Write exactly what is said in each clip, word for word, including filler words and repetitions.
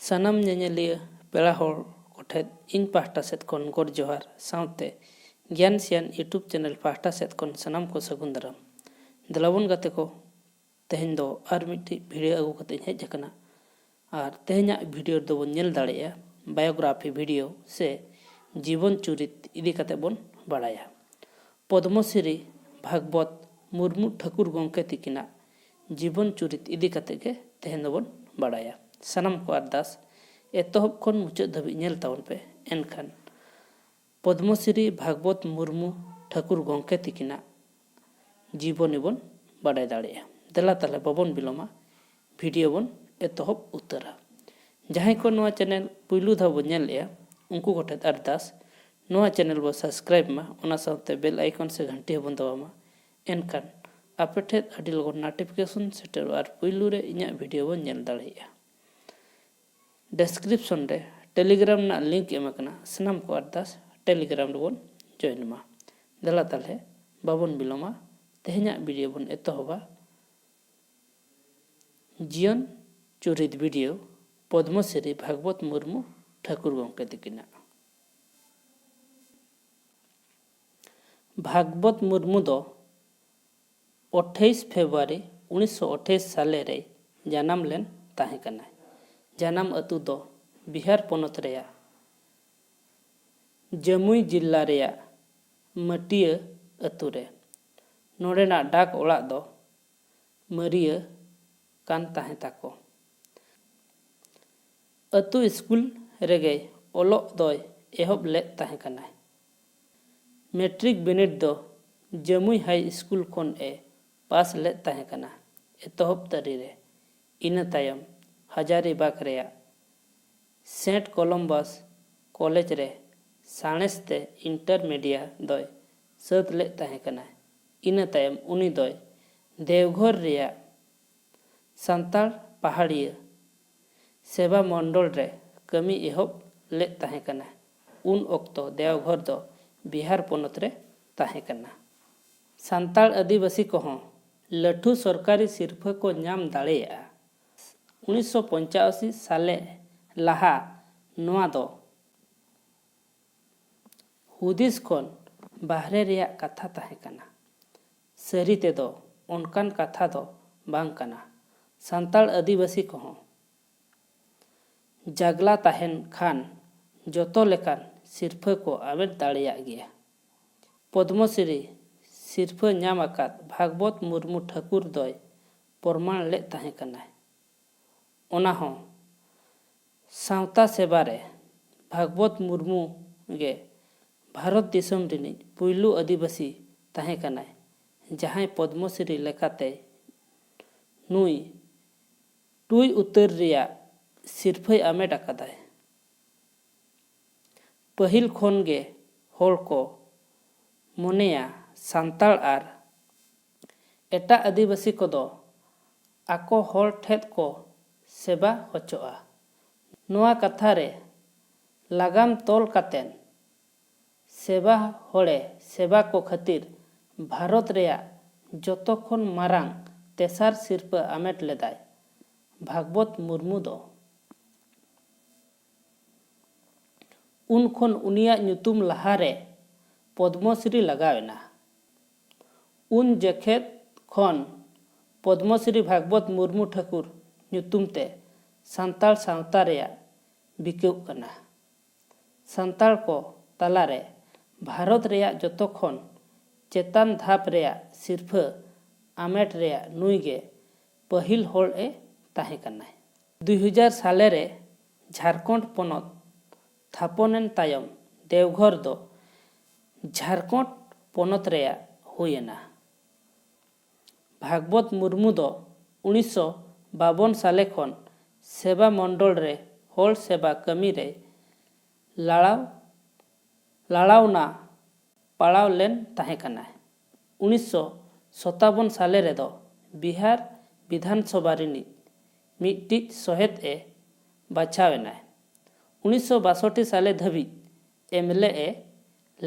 ᱥᱟᱱᱟᱢ ᱧᱮᱧᱮᱞᱤᱭᱟᱹ ᱯᱮᱲᱟ ᱦᱚᱲ ᱠᱚᱴᱷᱮᱱ ᱤᱧ ᱯᱟᱦᱴᱟ ᱥᱮᱫ ᱠᱷᱚᱱ ᱜᱚᱰ ᱡᱚᱦᱟᱨ ᱥᱟᱶᱛᱮ ᱜᱮᱭᱟᱱ ᱥᱮᱭᱟᱱ YouTube ᱪᱮᱱᱮᱞ ᱯᱟᱦᱴᱟ ᱥᱮᱫ ᱠᱷᱚᱱ ᱥᱟᱱᱟᱢ ᱠᱚ ᱥᱟᱹᱜᱩᱱ ᱫᱟᱨᱟᱢ᱾ ᱫᱮᱞᱟᱵᱚᱱ ᱜᱟᱛᱮ ᱠᱚ, ᱛᱮᱦᱮᱧ ᱫᱚ ᱟᱨ ᱢᱤᱫᱴᱤᱡ ᱵᱷᱤᱰᱤᱭᱳ ᱟᱹᱜᱩ ᱠᱟᱛᱮ ᱤᱧ ᱦᱮᱡ ᱟᱠᱟᱱᱟ᱾ ᱟᱨ ᱛᱮᱦᱮᱧᱟᱜ ᱵᱷᱤᱰᱤᱭᱳ ᱨᱮᱫᱚ ᱵᱚᱱ ᱧᱮᱞ ᱫᱟᱲᱮᱭᱟᱜᱼᱟ ᱵᱟᱭᱳᱜᱨᱟᱯᱷᱤ ᱵᱷᱤᱰᱤᱭᱳ ᱥᱮ ᱡᱤᱵᱚᱱ ᱪᱩᱨᱤᱛ ᱤᱫᱤ ᱠᱟᱛᱮ ᱵᱚᱱ ᱵᱟᱲᱟᱭᱟ᱾ ᱯᱚᱫᱽᱢᱚᱥᱨᱤ ᱵᱷᱟᱜᱽᱵᱚᱛ ᱢᱩᱨᱢᱩ ᱴᱷᱟᱹᱠᱩᱨ ᱜᱚᱢᱠᱮ ᱛᱤᱠᱤᱱᱟᱜ ᱡᱤᱵᱚᱱ ᱪᱩᱨᱤᱛ ᱤᱫᱤ ᱠᱟᱛᱮ ᱜᱮ ᱛᱮᱦᱮᱧ ᱫᱚᱵᱚᱱ ᱵᱟᱲᱟᱭᱟ᱾ ᱥᱟᱱᱟᱢ ᱠᱚ ᱟᱨᱫᱟᱥ, ᱮᱛᱚᱦᱚᱵ ᱠᱷᱚᱱ ᱢᱩᱪᱟᱹᱫ ᱫᱷᱟᱹᱵᱤᱡ ᱧᱮᱞ ᱛᱟᱵᱚᱱ ᱯᱮ, ᱮᱱᱠᱷᱟᱱ ᱯᱚᱫᱽᱢᱚᱥᱨᱤ ᱵᱷᱟᱜᱽᱵᱚᱛ ᱢᱩᱨᱢᱩ ᱴᱷᱟᱹᱠᱩᱨ ᱜᱚᱢᱠᱮ ᱛᱤᱠᱤᱱᱟᱜ ᱡᱤᱵᱚᱱᱤ ᱵᱚᱱ ᱵᱟᱰᱟᱭ ᱫᱟᱲᱮᱭᱟᱜᱼᱟ᱾ ᱫᱮᱞᱟ ᱛᱟᱦᱞᱮ ᱵᱟᱵᱚᱱ ᱵᱤᱞᱚᱢᱟ, ᱵᱷᱤᱰᱤᱭᱳ ᱵᱚᱱ ᱮᱛᱚᱦᱚᱵ ᱩᱛᱟᱹᱨᱟ᱾ ᱡᱟᱦᱟᱸᱭ ᱠᱚ ᱱᱚᱣᱟ ᱪᱮᱱᱮᱞ ᱯᱩᱭᱞᱩ ᱫᱷᱟᱣ ᱵᱚᱱ ᱧᱮᱞᱮᱜᱼᱟ, ᱩᱱᱠᱩ ᱠᱚᱴᱷᱮᱱ ᱟᱨᱫᱟᱥ, ᱱᱚᱣᱟ ᱪᱮᱱᱮᱞ ᱵᱚ ᱥᱟᱵᱥᱠᱨᱟᱭᱤᱵ ᱢᱟ, ᱚᱱᱟ ᱥᱟᱶᱛᱮ ᱵᱮᱞ ᱟᱭᱠᱚᱱ ᱥᱮ ᱜᱷᱟᱱᱴᱤ ᱦᱚᱸᱵᱚᱱ ᱫᱟᱵᱟᱣ ᱢᱟ᱾ ᱮᱱᱠᱷᱟᱱ ᱟᱯᱮ ᱴᱷᱮᱱ ᱟᱹᱰᱤ ᱞᱚᱜᱚᱱ ᱱᱳᱴᱤᱯᱷᱤᱠᱮᱥᱚᱱ ᱥᱮᱴᱮᱨᱚᱜᱼᱟ ᱟᱨ ᱯᱩᱭᱞᱩ ᱨᱮ ᱤᱧᱟᱹᱜ ᱵᱷᱤᱰᱤᱭᱳ ᱵᱚᱱ ᱧᱮᱞ ᱫᱟᱲᱮᱭᱟᱜᱼᱟ᱾ ᱰᱮᱥᱠᱨᱤᱯᱥᱚᱱ ᱨᱮ ᱴᱮᱞᱤᱜᱨᱟᱢ ᱨᱮᱱᱟᱜ ᱞᱤᱝᱠ ᱮᱢ ᱟᱠᱟᱱᱟ, ᱥᱟᱱᱟᱢ ᱠᱚ ᱟᱨᱫᱟᱥ ᱴᱮᱞᱤᱜᱨᱟᱢ ᱨᱮᱵᱚᱱ ᱡᱚᱭᱮᱱ ᱢᱟ᱾ ᱫᱮᱞᱟ ᱛᱟᱦᱞᱮ ᱵᱟᱵᱚᱱ ᱵᱤᱞᱚᱢᱟ, ᱛᱮᱦᱮᱧᱟᱜ ᱵᱷᱤᱰᱤᱭᱳ ᱵᱚᱱ ᱮᱛᱚᱦᱚᱵᱟ᱾ ᱡᱤᱭᱚᱱ ᱪᱩᱨᱤᱛ ᱵᱷᱤᱰᱤᱭᱳ ᱯᱚᱫᱽᱢᱚᱥᱨᱤ ᱵᱷᱟᱜᱽᱵᱚᱛ ᱢᱩᱨᱢᱩ ᱴᱷᱟᱹᱠᱩᱨ ᱜᱚᱢᱠᱮ ᱛᱤᱠᱤᱱᱟᱜ᱾ ᱵᱷᱟᱜᱽᱵᱚᱛ ᱢᱩᱨᱢᱩ ᱫᱚ ᱟᱴᱷᱟᱭᱤᱥ ᱯᱷᱮᱵᱽᱨᱩᱣᱟᱨᱤ ᱩᱱᱤᱥᱥᱚ ᱟᱴᱷᱟᱭᱤᱥ ᱥᱟᱞᱮ ᱨᱮᱭ ᱡᱟᱱᱟᱢ ᱞᱮᱱ ᱛᱟᱦᱮᱸ ᱠᱟᱱᱟᱭ᱾ ᱡᱟᱱᱟᱢ ᱟᱹᱛᱩ ᱫᱚ ᱵᱤᱦᱟᱨ ᱯᱚᱱᱚᱛ ᱨᱮᱭᱟᱜ ᱡᱟᱹᱢᱩᱭ ᱡᱤᱞᱞᱟ ᱨᱮᱭᱟᱜ ᱢᱟᱹᱴᱤᱭᱟᱹ ᱟᱹᱛᱩ ᱨᱮ᱾ ᱱᱚᱰᱮᱱᱟᱜ ᱰᱟᱠ ᱚᱲᱟᱜ ᱫᱚ ᱢᱟᱹᱨᱤᱭᱟᱹ ᱠᱟᱱ ᱛᱟᱦᱮᱸ ᱛᱟᱠᱚ᱾ ᱟᱹᱛᱩ ᱥᱠᱩᱞ ᱨᱮᱜᱮ ᱚᱞᱚᱜ ᱫᱚᱭ ᱮᱦᱚᱵ ᱞᱮᱫ ᱛᱟᱦᱮᱸ ᱠᱟᱱᱟᱭ᱾ ᱢᱮᱴᱨᱤᱠ ᱵᱤᱱᱤᱰ ᱫᱚ ᱡᱟᱹᱢᱩᱭ ᱦᱟᱭ ᱥᱠᱩᱞ ᱠᱷᱚᱱ ᱮ ᱯᱟᱥ ᱞᱮᱫ ᱛᱟᱦᱮᱸ ᱠᱟᱱᱟ ᱮᱛᱚᱦᱚᱵ ᱛᱟᱹᱨᱤ ᱨᱮ᱾ ᱤᱱᱟᱹ ᱛᱟᱭᱚᱢ ᱦᱟᱡᱟᱨᱤᱵᱟᱜᱽ ᱨᱮᱭᱟᱜ ᱥᱮᱱᱴ ᱠᱚᱞᱚᱢᱵᱟᱥ ᱠᱚᱞᱮᱡᱽ ᱨᱮ ᱥᱟᱬᱮᱥ ᱛᱮ ᱤᱱᱴᱟᱨᱢᱤᱰᱤᱭᱟ ᱫᱚᱭ ᱥᱟᱹᱛ ᱞᱮᱫ ᱛᱟᱦᱮᱸ ᱠᱟᱱᱟ᱾ ᱤᱱᱟᱹ ᱛᱟᱭᱚᱢ ᱩᱱᱤ ᱫᱚᱭ ᱫᱮᱣᱜᱷᱚᱨ ᱨᱮᱭᱟᱜ ᱥᱟᱱᱛᱟᱲ ᱯᱟᱦᱟᱲᱤᱭᱟᱹ ᱥᱮᱵᱟ ᱢᱚᱱᱰᱚᱞ ᱨᱮ ᱠᱟᱹᱢᱤ ᱮᱦᱚᱵ ᱞᱮᱫ ᱛᱟᱦᱮᱸ ᱠᱟᱱᱟ᱾ ᱩᱱ ᱚᱠᱛᱚ ᱫᱮᱣᱜᱷᱚᱨ ᱫᱚ ᱵᱤᱦᱟᱨ ᱯᱚᱱᱚᱛ ᱨᱮ ᱛᱟᱦᱮᱸ ᱠᱟᱱᱟ᱾ ᱥᱟᱱᱛᱟᱲ ᱟᱹᱫᱤᱵᱟᱹᱥᱤ ᱠᱚᱦᱚᱸ ᱞᱟᱹᱴᱷᱩ ᱥᱚᱨᱠᱟᱨᱤ ᱥᱤᱨᱯᱷᱟᱹ ᱠᱚ ᱧᱟᱢ ᱫᱟᱲᱮᱭᱟᱜᱼᱟ᱾ ᱩᱱᱤᱥᱥᱚ ᱯᱚᱧᱪᱟᱥᱤ ᱥᱟᱞᱮ ᱞᱟᱦᱟ ᱱᱚᱣᱟ ᱫᱚ ᱦᱩᱫᱤᱥ ᱠᱷᱚᱱ ᱵᱟᱦᱨᱮ ᱨᱮᱭᱟᱜ ᱠᱟᱛᱷᱟ ᱛᱟᱦᱮᱸ ᱠᱟᱱᱟ᱾ ᱥᱟᱹᱨᱤ ᱛᱮᱫᱚ ᱚᱱᱠᱟᱱ ᱠᱟᱛᱷᱟ ᱫᱚ ᱵᱟᱝ ᱠᱟᱱᱟ᱾ ᱥᱟᱱᱛᱟᱲ ᱟᱹᱫᱤᱵᱟᱹᱥᱤ ᱠᱚᱦᱚᱸ ᱡᱟᱜᱽᱞᱟ ᱛᱟᱦᱮᱱ ᱠᱷᱟᱱ ᱡᱚᱛᱚ ᱞᱮᱠᱟᱱ ᱥᱤᱨᱯᱷᱟᱹ ᱠᱚ ᱟᱢᱮᱴ ᱫᱟᱲᱮᱭᱟᱜ ᱜᱮᱭᱟ᱾ ᱯᱚᱫᱽᱢᱚᱥᱨᱤ ᱥᱤᱨᱯᱷᱟᱹ ᱧᱟᱢ ᱟᱠᱟᱫ ᱵᱷᱟᱜᱽᱵᱚᱛ ᱢᱩᱨᱢᱩ ᱴᱷᱟᱹᱠᱩᱨ ᱫᱚᱭ ᱯᱨᱚᱢᱟᱬ ᱞᱮᱫ ᱛᱟᱦᱮᱸ ᱠᱟᱱᱟᱭ᱾ ᱚᱱᱟ ᱦᱚᱸ ᱥᱟᱶᱛᱟ ᱥᱮᱵᱟ ᱨᱮ ᱵᱷᱟᱜᱽᱵᱚᱛ ᱢᱩᱨᱢᱩ ᱜᱮ ᱵᱷᱟᱨᱚᱛ ᱫᱤᱥᱚᱢ ᱨᱤᱱᱤᱡ ᱯᱩᱭᱞᱩ ᱟᱹᱫᱤᱵᱟᱹᱥᱤ ᱛᱟᱦᱮᱸ ᱠᱟᱱᱟᱭ, ᱡᱟᱦᱟᱸᱭ ᱯᱚᱫᱽᱢᱚᱥᱨᱤ ᱞᱮᱠᱟᱛᱮ ᱱᱩᱭ ᱴᱩᱭ ᱩᱛᱟᱹᱨ ᱨᱮᱭᱟᱜ ᱥᱤᱨᱯᱷᱟᱹᱭ ᱟᱢᱮᱴ ᱟᱠᱟᱫᱟᱭ᱾ ᱯᱟᱹᱦᱤᱞ ᱠᱷᱚᱱ ᱜᱮ ᱦᱚᱲ ᱠᱚ ᱢᱚᱱᱮᱭᱟ ᱥᱟᱱᱛᱟᱲ ᱟᱨ ᱮᱴᱟᱜ ᱟᱹᱫᱤᱵᱟᱹᱥᱤ ᱠᱚᱫᱚ ᱟᱠᱚ ᱦᱚᱲ ᱴᱷᱮᱫ ᱠᱚ ᱥᱮᱵᱟ ᱦᱚᱪᱚᱜᱼᱟ᱾ ᱱᱚᱣᱟ ᱠᱟᱛᱷᱟ ᱨᱮ ᱞᱟᱜᱟᱢ ᱛᱚᱞ ᱠᱟᱛᱮᱱ ᱥᱮᱵᱟ ᱦᱚᱲᱮ ᱥᱮᱵᱟ ᱠᱚ ᱠᱷᱟᱹᱛᱤᱨ ᱵᱷᱟᱨᱚᱛ ᱨᱮᱭᱟᱜ ᱡᱚᱛᱚ ᱠᱷᱚᱱ ᱢᱟᱨᱟᱝ ᱛᱮᱥᱟᱨ ᱥᱤᱨᱯᱟᱹ ᱟᱢᱮᱴ ᱞᱮᱫᱟᱭ ᱵᱷᱟᱜᱽᱵᱚᱛ ᱢᱩᱨᱢᱩ ᱫᱚ᱾ ᱩᱱ ᱠᱷᱚᱱ ᱩᱱᱤᱭᱟᱜ ᱧᱩᱛᱩᱢ ᱞᱟᱦᱟᱨᱮ ᱯᱚᱫᱽᱢᱚᱥᱨᱤ ᱞᱟᱜᱟᱣ ᱮᱱᱟ᱾ ᱩᱱ ᱡᱚᱠᱷᱮᱫ ᱠᱷᱚᱱ ᱯᱚᱫᱽᱢᱚᱥᱨᱤ ᱵᱷᱟᱜᱽᱵᱚᱛ ᱢᱩᱨᱢᱩ ᱴᱷᱟᱹᱠᱩᱨ ᱧᱩᱛᱩᱢ ᱛᱮ ᱥᱟᱱᱛᱟᱲ ᱥᱟᱶᱛᱟ ᱨᱮᱭᱟᱜ ᱵᱤᱠᱟᱹᱜ ᱠᱟᱱᱟ᱾ ᱥᱟᱱᱛᱟᱲ ᱠᱚ ᱛᱟᱞᱟᱨᱮ ᱵᱷᱟᱨᱚᱛ ᱨᱮᱭᱟᱜ ᱡᱚᱛᱚ ᱠᱷᱚᱱ ᱪᱮᱛᱟᱱ ᱫᱷᱟᱯ ᱨᱮᱭᱟᱜ ᱥᱤᱨᱯᱷᱟᱹ ᱟᱢᱮᱴ ᱨᱮᱭᱟᱜ ᱱᱩᱭ ᱜᱮ ᱯᱟᱹᱦᱤᱞ ᱦᱚᱲ ᱮ ᱛᱟᱦᱮᱸ ᱠᱟᱱᱟᱭ᱾ ᱫᱩᱭ ᱦᱟᱡᱟᱨ ᱥᱟᱞᱮ ᱨᱮ ᱡᱷᱟᱲᱠᱷᱚᱸᱰ ᱯᱚᱱᱚᱛ ᱛᱷᱟᱯᱚᱱᱮᱱ ᱛᱟᱭᱚᱢ ᱫᱮᱣᱜᱷᱚᱨ ᱫᱚ ᱡᱷᱟᱲᱠᱷᱚᱸᱰ ᱯᱚᱱᱚᱛ ᱨᱮᱭᱟᱜ ᱦᱩᱭ ᱮᱱᱟ᱾ ᱵᱷᱟᱜᱽᱵᱚᱛ ᱢᱩᱨᱢᱩ ᱫᱚ ᱩᱱᱤᱥᱥᱚ ᱵᱟᱵᱚᱱ ᱥᱟᱞᱮ ᱠᱷᱚᱱ ᱥᱮᱵᱟ ᱢᱚᱱᱰᱚᱞ ᱨᱮ ᱦᱚᱲ ᱥᱮᱵᱟ ᱠᱟᱹᱢᱤ ᱨᱮ ᱞᱟᱲᱟᱣ ᱞᱟᱲᱟᱣᱱᱟ ᱯᱟᱲᱟᱣ ᱞᱮᱱ ᱛᱟᱦᱮᱸ ᱠᱟᱱᱟᱭ᱾ ᱩᱱᱤᱥᱥᱚ ᱥᱚᱛᱟᱵᱚᱱ ᱥᱟᱞᱮ ᱨᱮᱫᱚ ᱵᱤᱦᱟᱨ ᱵᱤᱫᱷᱟᱱ ᱥᱚᱵᱷᱟ ᱨᱤᱱᱤᱡ ᱢᱤᱫᱴᱤᱡ ᱥᱚᱦᱮᱫ ᱮ ᱵᱟᱪᱷᱟᱣ ᱮᱱᱟᱭ᱾ ᱩᱱᱤᱥᱥᱚ ᱵᱟᱥᱚᱴᱴᱤ ᱥᱟᱞᱮ ᱫᱷᱟᱹᱵᱤᱡ ᱮᱢ ᱮᱞ ᱮ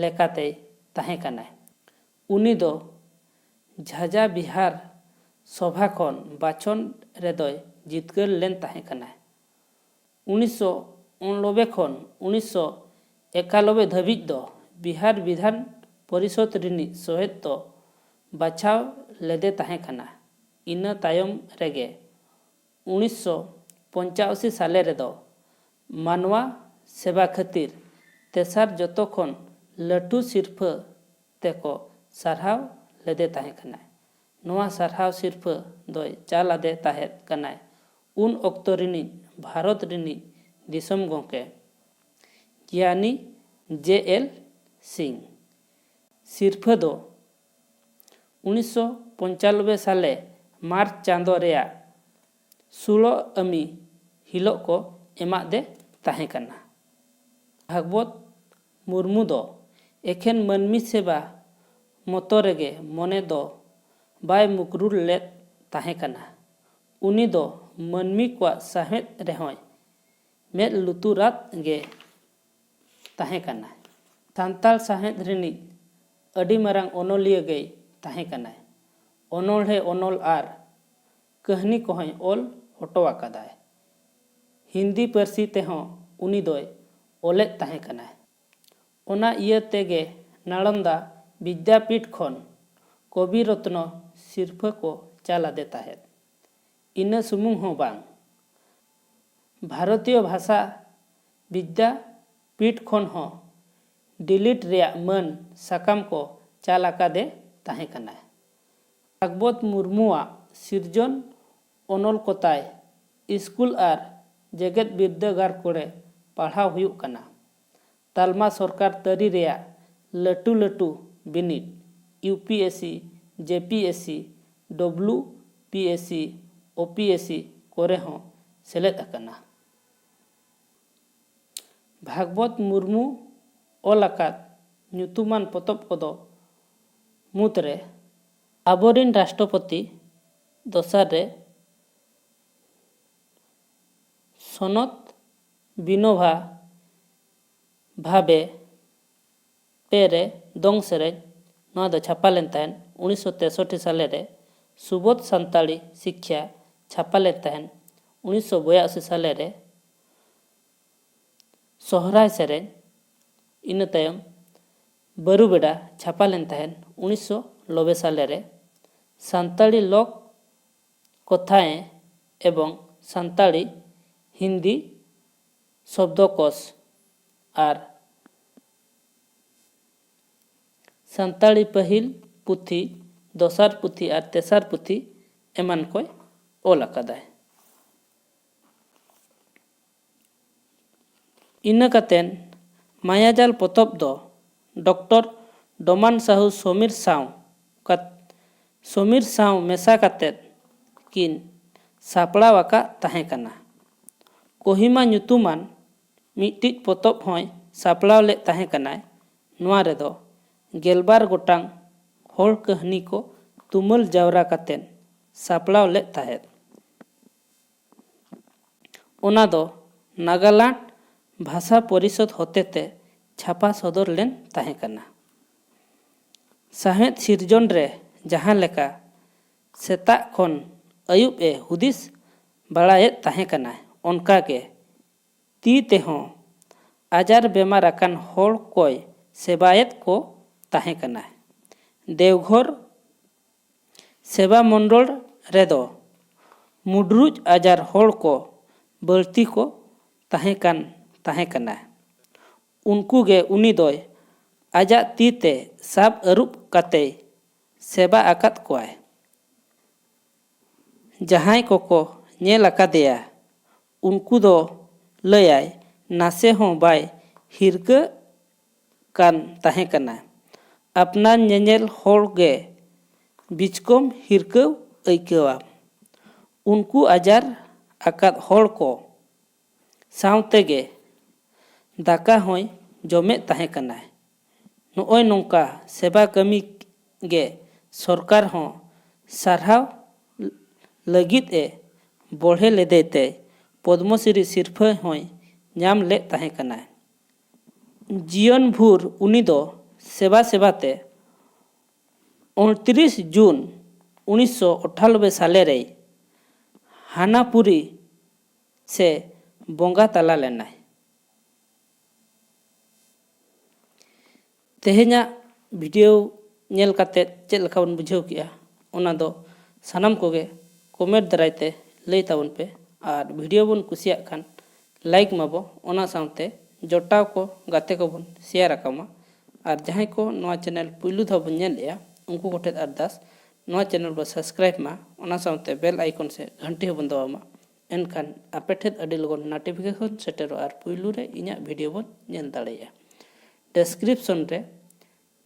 ᱞᱮᱠᱟᱛᱮᱭ ᱛᱟᱦᱮᱸ ᱠᱟᱱᱟᱭ᱾ ᱩᱱᱤ ᱫᱚ ᱡᱷᱟᱡᱟ ᱵᱤᱦᱟᱨ ᱥᱚᱵᱷᱟ ᱠᱷᱚᱱ ᱵᱟᱪᱷᱚᱱ ᱨᱮᱫᱚᱭ ᱡᱤᱛᱠᱟᱹᱨ ᱞᱮᱱ ᱛᱟᱦᱮᱸ ᱠᱟᱱᱟᱭ᱾ ᱩᱱᱤᱥᱥᱚ ᱩᱱᱚᱱᱚᱵᱵᱳᱭ ᱠᱷᱚᱱ ᱩᱱᱤᱥᱥᱚ ᱮᱠᱟᱱᱚᱵᱵᱳᱭ ᱫᱷᱟᱹᱵᱤᱡ ᱫᱚ ᱵᱤᱦᱟᱨ ᱵᱤᱫᱷᱟᱱ ᱯᱚᱨᱤᱥᱚᱫᱽ ᱨᱤᱱᱤᱡ ᱥᱚᱦᱮᱫ ᱫᱚ ᱵᱟᱪᱷᱟᱣ ᱞᱮᱫᱮ ᱛᱟᱦᱮᱸ ᱠᱟᱱᱟ᱾ ᱤᱱᱟᱹ ᱛᱟᱭᱚᱢ ᱨᱮᱜᱮ ᱩᱱᱤᱥᱥᱚ ᱯᱚᱧᱪᱟᱥᱤ ᱥᱟᱞᱮ ᱨᱮᱫᱚ ᱢᱟᱱᱣᱟ ᱥᱮᱵᱟ ᱠᱷᱟᱹᱛᱤᱨ ᱛᱮᱥᱟᱨ ᱡᱚᱛᱚ ᱠᱷᱚᱱ ᱞᱟᱹᱴᱩ ᱥᱤᱨᱯᱷᱟᱹ ᱛᱮᱠᱚ ᱥᱟᱨᱦᱟᱣ ᱞᱮᱫᱮ ᱛᱟᱦᱮᱸ ᱠᱟᱱᱟ᱾ ᱱᱚᱣᱟ ᱥᱟᱨᱦᱟᱣ ᱥᱤᱨᱯᱷᱟᱹ ᱫᱚᱭ ᱪᱟᱞ ᱟᱫᱮ ᱛᱟᱦᱮᱸᱫ ᱠᱟᱱᱟᱭ ᱩᱱ ᱚᱠᱛᱚ ᱨᱤᱱᱤᱡ ᱵᱷᱟᱨᱚᱛ ᱨᱤᱱᱤᱡ ᱫᱤᱥᱚᱢ ᱜᱚᱢᱠᱮ ᱜᱤᱭᱟᱱᱤ ᱡᱮ ᱮᱞ ᱥᱤᱝ᱾ ᱥᱤᱨᱯᱷᱟᱹ ᱫᱚ ᱩᱱᱤᱥᱥᱚ ᱯᱚᱧᱪᱟᱱᱚᱵᱵᱳᱭ ᱥᱟᱞᱮ ᱢᱟᱨᱪ ᱪᱟᱸᱫᱚ ᱨᱮᱭᱟᱜ ᱥᱳᱞᱳ ᱟᱹᱢᱤ ᱦᱤᱞᱳᱜ ᱠᱚ ᱮᱢᱟᱫᱮ ᱛᱟᱦᱮᱸ ᱠᱟᱱᱟ᱾ ᱵᱷᱟᱜᱽᱵᱚᱛ ᱢᱩᱨᱢᱩ ᱫᱚ ᱮᱠᱷᱮᱱ ᱢᱟᱹᱱᱢᱤ ᱥᱮᱵᱟ ᱢᱚᱛᱚ ᱨᱮᱜᱮ ᱢᱚᱱᱮ ᱫᱚ ᱵᱟᱭ ᱢᱩᱠᱨᱩᱲ ᱞᱮᱫ ᱛᱟᱦᱮᱸ ᱠᱟᱱᱟ᱾ ᱩᱱᱤ ᱫᱚ ᱢᱟᱹᱱᱢᱤ ᱠᱚᱣᱟᱜ ᱥᱟᱶᱦᱮᱫ ᱨᱮᱦᱚᱸᱭ ᱢᱮᱫ ᱞᱩᱛᱩᱨᱟᱫ ᱜᱮ ᱛᱟᱦᱮᱸ ᱠᱟᱱᱟᱭ᱾ ᱥᱟᱱᱛᱟᱲ ᱥᱟᱶᱦᱮᱫ ᱨᱤᱱᱤᱡ ᱟᱹᱰᱤ ᱢᱟᱨᱟᱝ ᱚᱱᱚᱞᱤᱭᱟᱹ ᱜᱮᱭ ᱛᱟᱦᱮᱸ ᱠᱟᱱᱟᱭ᱾ ᱚᱱᱚᱬᱦᱮ, ᱚᱱᱚᱞ ᱟᱨ ᱠᱟᱹᱦᱱᱤ ᱠᱚᱦᱚᱸᱭ ᱚᱞ ᱦᱚᱴᱚ ᱟᱠᱟᱫᱟᱭ᱾ ᱦᱤᱱᱫᱤ ᱯᱟᱹᱨᱥᱤ ᱛᱮᱦᱚᱸ ᱩᱱᱤ ᱫᱚᱭ ᱚᱞᱮᱫ ᱛᱟᱦᱮᱸ ᱠᱟᱱᱟᱭ᱾ ᱚᱱᱟ ᱤᱭᱟᱹ ᱛᱮᱜᱮ ᱱᱟᱞᱚᱱᱫᱟ ᱵᱤᱫᱽᱫᱟᱯᱤᱴ ᱠᱷᱚᱱ ᱠᱚᱵᱤ ᱨᱚᱛᱱᱚ ᱥᱤᱨᱯᱷᱟᱹ ᱠᱚ ᱪᱟᱞ ᱟᱫᱮ ᱛᱟᱦᱮᱸᱫ᱾ ᱤᱱᱟᱹ ᱥᱩᱢᱩᱝ ᱦᱚᱸ ᱵᱟᱝ, ᱵᱷᱟᱨᱚᱛᱤᱭᱚ ᱵᱷᱟᱥᱟ ᱵᱤᱫᱽᱫᱟᱯᱤᱴ ᱠᱷᱚᱱ ᱦᱚᱸ ᱰᱤᱞᱤᱴ ᱨᱮᱭᱟᱜ ᱢᱟᱹᱱ ᱥᱟᱠᱟᱢ ᱠᱚ ᱪᱟᱞ ᱟᱠᱟᱫᱮ ᱛᱟᱦᱮᱸ ᱠᱟᱱᱟ᱾ ᱵᱷᱟᱜᱽᱵᱚᱛ ᱢᱩᱨᱢᱩᱣᱟᱜ ᱥᱤᱨᱡᱚᱱ ᱚᱱᱚᱞ ᱠᱚᱛᱟᱭ ᱥᱠᱩᱞ ᱟᱨ ᱡᱮᱜᱮᱛ ᱵᱤᱨᱫᱟᱹᱜᱟᱲ ᱠᱚᱨᱮ ᱯᱟᱲᱦᱟᱣ ᱦᱩᱭᱩᱜ ᱠᱟᱱᱟ᱾ ᱛᱟᱞᱢᱟ ᱥᱚᱨᱠᱟᱨ ᱛᱟᱹᱨᱤ ᱨᱮᱭᱟᱜ ᱞᱟᱹᱴᱩ ᱞᱟᱹᱴᱩ ᱵᱤᱱᱤᱰ, U P S C, J P S C, W P S C, O P S C ᱠᱚᱨᱮ ᱦᱚᱸ ᱥᱮᱞᱮᱫ ᱟᱠᱟᱱᱟ᱾ ᱵᱷᱟᱜᱽᱵᱚᱛ ᱢᱩᱨᱢᱩ ᱚᱞ ᱟᱠᱟᱫ ᱧᱩᱛᱩᱢᱟᱱ ᱯᱚᱛᱚᱵ ᱠᱚᱫᱚ ᱢᱩᱫᱽᱨᱮ ᱟᱵᱚᱨᱤᱱ ᱨᱟᱥᱴᱨᱚᱯᱚᱛᱤ ᱫᱚᱥᱟᱨ ᱨᱮ ᱥᱚᱱᱚᱛ ᱵᱤᱱᱳᱵᱷᱟ ᱵᱷᱟᱵᱮ ᱯᱮ ᱨᱮ ᱫᱚᱝ ᱥᱮᱨᱮᱧ, ᱱᱚᱣᱟ ᱫᱚ ᱪᱷᱟᱯᱟ ᱞᱮᱱ ᱛᱟᱦᱮᱸᱫ ᱩᱱᱤᱥᱥᱚ ᱛᱮᱥᱚᱴᱴᱤ ᱥᱟᱞᱮ ᱨᱮ᱾ ᱥᱩᱵᱳᱫᱷ ᱥᱟᱱᱛᱟᱲᱤ ᱥᱤᱠᱠᱷᱟ ᱪᱷᱟᱯᱟ ᱞᱮᱱ ᱛᱟᱦᱮᱸᱫ ᱩᱱᱤᱥᱥᱚ ᱵᱚᱭᱟᱥᱤ ᱥᱟᱞᱮ ᱨᱮ᱾ ᱥᱚᱦᱨᱟᱭ ᱥᱮᱨᱮᱧ, ᱤᱱᱟᱹ ᱛᱟᱭᱚᱢ ᱵᱟᱹᱨᱩ ᱵᱮᱰᱟ ᱪᱷᱟᱯᱟ ᱞᱮᱱ ᱛᱟᱦᱮᱸᱫ ᱩᱱᱤᱥᱥᱚ ᱱᱚᱵᱵᱳᱭ ᱥᱟᱞᱮ ᱨᱮ᱾ ᱥᱟᱱᱛᱟᱲᱤ ᱞᱳᱠ ᱠᱚᱛᱷᱟᱭᱮ ᱮᱵᱚᱝ ᱥᱟᱱᱛᱟᱲᱤ ᱦᱤᱱᱫᱤ ᱥᱚᱵᱫᱚᱠᱳᱥ ᱟᱨ ᱥᱟᱱᱛᱟᱲᱤ ᱯᱟᱹᱦᱤᱞ ᱯᱩᱛᱷᱤ, ᱫᱚᱥᱟᱨ ᱯᱩᱛᱷᱤ ᱟᱨ ᱛᱮᱥᱟᱨ ᱯᱩᱛᱷᱤ ᱮᱢᱟᱱ ᱠᱚᱭ ᱚᱞ ᱟᱠᱟᱫᱟᱭ᱾ ᱤᱱᱟᱹ ᱠᱟᱛᱮᱱ ᱢᱟᱭᱟᱡᱟᱞ ᱯᱚᱛᱚᱵ ᱫᱚ ᱰᱚᱠᱴᱚᱨ ᱰᱚᱢᱟᱱ ᱥᱟᱦᱩ ᱥᱚᱢᱤᱨ ᱥᱟᱶ ᱠᱟᱛ-, ᱥᱚᱢᱤᱨ ᱥᱟᱶ ᱢᱮᱥᱟ ᱠᱟᱛᱮᱫ ᱠᱤᱱ ᱥᱟᱯᱲᱟᱣ ᱟᱠᱟᱫ ᱛᱟᱦᱮᱸ ᱠᱟᱱᱟ᱾ ᱠᱚᱦᱤᱢᱟ ᱧᱩᱛᱩᱢᱟᱱ ᱢᱤᱫᱴᱤᱡ ᱯᱚᱛᱚᱵ ᱦᱚᱸᱭ ᱥᱟᱯᱲᱟᱣ ᱞᱮᱫ ᱛᱟᱦᱮᱸ ᱠᱟᱱᱟᱭ᱾ ᱱᱚᱣᱟ ᱨᱮᱫᱚ ᱜᱮᱞᱵᱟᱨ ᱜᱚᱴᱟᱝ ᱦᱚᱲ ᱠᱟᱹᱦᱱᱤ ᱠᱚ ᱛᱩᱢᱟᱹᱞ ᱡᱟᱣᱨᱟ ᱠᱟᱛᱮᱫ ᱥᱟᱯᱲᱟᱣ ᱞᱮᱫ ᱛᱟᱦᱮᱸᱫ᱾ ᱚᱱᱟ ᱫᱚ ᱱᱟᱜᱟᱞᱟᱱᱰ ᱵᱷᱟᱥᱟ ᱯᱚᱨᱤᱥᱚᱫᱽ ᱦᱚᱛᱮᱛᱮ ᱪᱷᱟᱯᱟ ᱥᱚᱫᱚᱨ ᱞᱮᱱ ᱛᱟᱦᱮᱸ ᱠᱟᱱᱟ᱾ ᱥᱟᱶᱦᱮᱫ ᱥᱤᱨᱡᱚᱱ ᱨᱮ ᱡᱟᱦᱟᱸ ᱞᱮᱠᱟ ᱥᱮᱛᱟᱜ ᱠᱷᱚᱱ ᱟᱹᱭᱩᱵ ᱮ ᱦᱩᱫᱤᱥ ᱵᱟᱲᱟᱭᱮᱫ ᱛᱟᱦᱮᱸ ᱠᱟᱱᱟ, ᱚᱱᱠᱟ ᱜᱮ ᱛᱤ ᱛᱮᱦᱚᱸ ᱟᱡᱟᱨ ᱵᱮᱢᱟᱨ ᱟᱠᱟᱱ ᱦᱚᱲ ᱠᱚᱭ ᱥᱮᱵᱟᱭᱮᱫ ᱠᱚ ᱛᱟᱦᱮᱸ ᱠᱟᱱᱟ᱾ ᱫᱮᱣᱜᱷᱚᱨ ᱥᱮᱵᱟ ᱢᱚᱱᱰᱚᱞ ᱨᱮᱫᱚ ᱢᱩᱰᱨᱩᱡ ᱟᱡᱟᱨ ᱦᱚᱲ ᱠᱚ ᱵᱟᱹᱲᱛᱤ ᱠᱚ ᱛᱟᱦᱮᱸ ᱠᱟᱱ ᱛᱟᱦᱮᱸ ᱠᱟᱱᱟ᱾ ᱩᱱᱠᱩ ᱜᱮ ᱩᱱᱤ ᱫᱚᱭ ᱟᱡᱟᱜ ᱛᱤ ᱛᱮ ᱥᱟᱵ ᱟᱹᱨᱩᱵ ᱠᱟᱛᱮᱭ ᱥᱮᱵᱟ ᱟᱠᱟᱫ ᱠᱚᱣᱟᱭ᱾ ᱡᱟᱦᱟᱸᱭ ᱠᱚᱠᱚ ᱧᱮᱞ ᱟᱠᱟᱫᱮᱭᱟ, ᱩᱱᱠᱩ ᱫᱚ ᱞᱟᱹᱭᱟᱭ ᱱᱟᱥᱮ ᱦᱚᱸ ᱵᱟᱭ ᱦᱤᱨᱠᱟᱹᱜ ᱠᱟᱱ ᱛᱟᱦᱮᱸ ᱠᱟᱱᱟ᱾ ᱟᱯᱱᱟᱨ ᱧᱮᱧᱮᱞ ᱦᱚᱲ ᱜᱮ ᱵᱤᱪᱠᱚᱢ ᱦᱤᱨᱠᱟᱹᱣ ᱟᱹᱭᱠᱟᱹᱣᱟ᱾ ᱩᱱᱠᱩ ᱟᱡᱟᱨ ᱟᱠᱟᱫ ᱦᱚᱲ ᱠᱚ ᱥᱟᱶ ᱛᱮᱜᱮ ᱫᱟᱠᱟ ᱦᱚᱸᱭ ᱡᱚᱢᱮᱫ ᱛᱟᱦᱮᱸ ᱠᱟᱱᱟᱭ᱾ ᱱᱚᱜᱼᱚᱭ ᱱᱚᱝᱠᱟ ᱥᱮᱵᱟ ᱠᱟᱹᱢᱤ ᱜᱮ ᱥᱚᱨᱠᱟᱨ ᱦᱚᱸ ᱥᱟᱨᱦᱟᱣ ᱞᱟᱹᱜᱤᱫ ᱮ ᱵᱚᱲᱦᱮ ᱞᱮᱫᱮ ᱛᱮ ᱯᱚᱫᱽᱢᱚᱥᱨᱤ ᱥᱤᱨᱯᱷᱟᱹ ᱦᱚᱸᱭ ᱧᱟᱢ ᱞᱮᱫ ᱛᱟᱦᱮᱸ ᱠᱟᱱᱟᱭ᱾ ᱡᱤᱭᱚᱱ ᱵᱷᱳᱨ ᱩᱱᱤ ᱫᱚ ᱥᱮᱵᱟ ᱥᱮᱵᱟ ᱛᱮ ᱩᱱᱛᱨᱤᱥ ᱡᱩᱱ ᱩᱱᱤᱥᱥᱚ ᱟᱴᱷᱟᱱᱚᱵᱵᱳᱭ ᱥᱟᱞᱮ ᱨᱮᱭ ᱦᱟᱱᱟᱯᱩᱨᱤ ᱥᱮ ᱵᱚᱸᱜᱟ ᱛᱟᱞᱟ ᱞᱮᱱᱟᱭ᱾ ᱛᱮᱦᱮᱧᱟᱜ ᱵᱷᱤᱰᱤᱭᱳ ᱧᱮᱞ ᱠᱟᱛᱮᱫ ᱪᱮᱫ ᱞᱮᱠᱟ ᱵᱚᱱ ᱵᱩᱡᱷᱟᱹᱣ ᱠᱮᱜᱼᱟ, ᱚᱱᱟ ᱫᱚ ᱥᱟᱱᱟᱢ ᱠᱚᱜᱮ ᱠᱚᱢᱮᱱᱴ ᱫᱟᱨᱟᱭ ᱛᱮ ᱞᱟᱹᱭ ᱛᱟᱵᱚᱱ ᱯᱮ᱾ ᱟᱨ ᱵᱷᱤᱰᱤᱭᱳ ᱵᱚᱱ ᱠᱩᱥᱤᱭᱟᱜ ᱠᱷᱟᱱ ᱞᱟᱭᱤᱠ ᱢᱟᱵᱚ, ᱚᱱᱟ ᱥᱟᱶᱛᱮ ᱡᱚᱴᱟᱣ ᱠᱚ, ᱜᱟᱛᱮ ᱠᱚᱵᱚᱱ ᱥᱮᱭᱟᱨ ᱟᱠᱚ ᱢᱟ᱾ ᱟᱨ ᱡᱟᱦᱟᱸᱭ ᱠᱚ ᱱᱚᱣᱟ ᱪᱮᱱᱮᱞ ᱯᱩᱭᱞᱩ ᱫᱷᱟᱣ ᱵᱚᱱ ᱧᱮᱞᱮᱜᱼᱟ, ᱩᱱᱠᱩ ᱠᱚᱴᱷᱮᱱ ᱟᱨᱫᱟᱥ, ᱱᱚᱣᱟ ᱪᱮᱱᱮᱞ ᱵᱚ ᱥᱟᱵᱥᱠᱨᱟᱭᱤᱵ ᱢᱟ, ᱚᱱᱟ ᱥᱟᱶᱛᱮ ᱵᱮᱞ ᱟᱭᱠᱚᱱ ᱥᱮ ᱜᱷᱟᱱᱴᱤ ᱦᱚᱸᱵᱚᱱ ᱫᱟᱵᱟᱣ ᱢᱟ᱾ ᱮᱱᱠᱷᱟᱱ ᱟᱯᱮ ᱴᱷᱮᱱ ᱟᱹᱰᱤ ᱞᱚᱜᱚᱱ ᱱᱳᱴᱤᱯᱷᱤᱠᱮᱥᱚᱱ ᱥᱮᱴᱮᱨᱚᱜᱼᱟ ᱟᱨ ᱯᱩᱭᱞᱩ ᱨᱮ ᱤᱧᱟᱹᱜ ᱵᱷᱤᱰᱤᱭᱳ ᱵᱚᱱ ᱧᱮᱞ ᱫᱟᱲᱮᱭᱟᱜᱼᱟ᱾ ᱰᱮᱥᱠᱨᱤᱯᱥᱚᱱ ᱨᱮ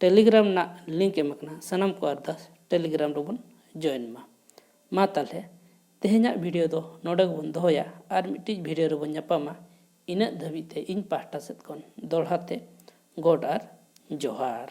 ᱴᱮᱞᱤᱜᱨᱟᱢ ᱨᱮᱱᱟᱜ ᱞᱤᱝᱠ ᱮᱢ ᱟᱠᱟᱱᱟ, ᱥᱟᱱᱟᱢ ᱠᱚ ᱟᱨᱫᱟᱥ ᱴᱮᱞᱤᱜᱨᱟᱢ ᱨᱮᱵᱚᱱ ᱡᱚᱭᱮᱱ ᱢᱟ᱾ ᱢᱟ ᱛᱟᱦᱞᱮ ᱛᱮᱦᱮᱧᱟᱜ ᱵᱷᱤᱰᱤᱭᱳ ᱫᱚ ᱱᱚᱰᱮ ᱜᱮᱵᱚᱱ ᱫᱚᱦᱚᱭᱟ, ᱟᱨ ᱢᱤᱫᱴᱤᱡ ᱵᱷᱤᱰᱤᱭᱳ ᱨᱮᱵᱚᱱ ᱧᱟᱯᱟᱢᱟ᱾ ᱤᱱᱟᱹᱜ ᱫᱷᱟᱹᱵᱤᱡ ᱛᱮ ᱤᱧ ᱯᱟᱦᱴᱟ ᱥᱮᱫ ᱠᱷᱚᱱ ᱫᱚᱦᱲᱟ ᱛᱮ ᱜᱚᱰ ᱟᱨ ᱡᱚᱦᱟᱨ᱾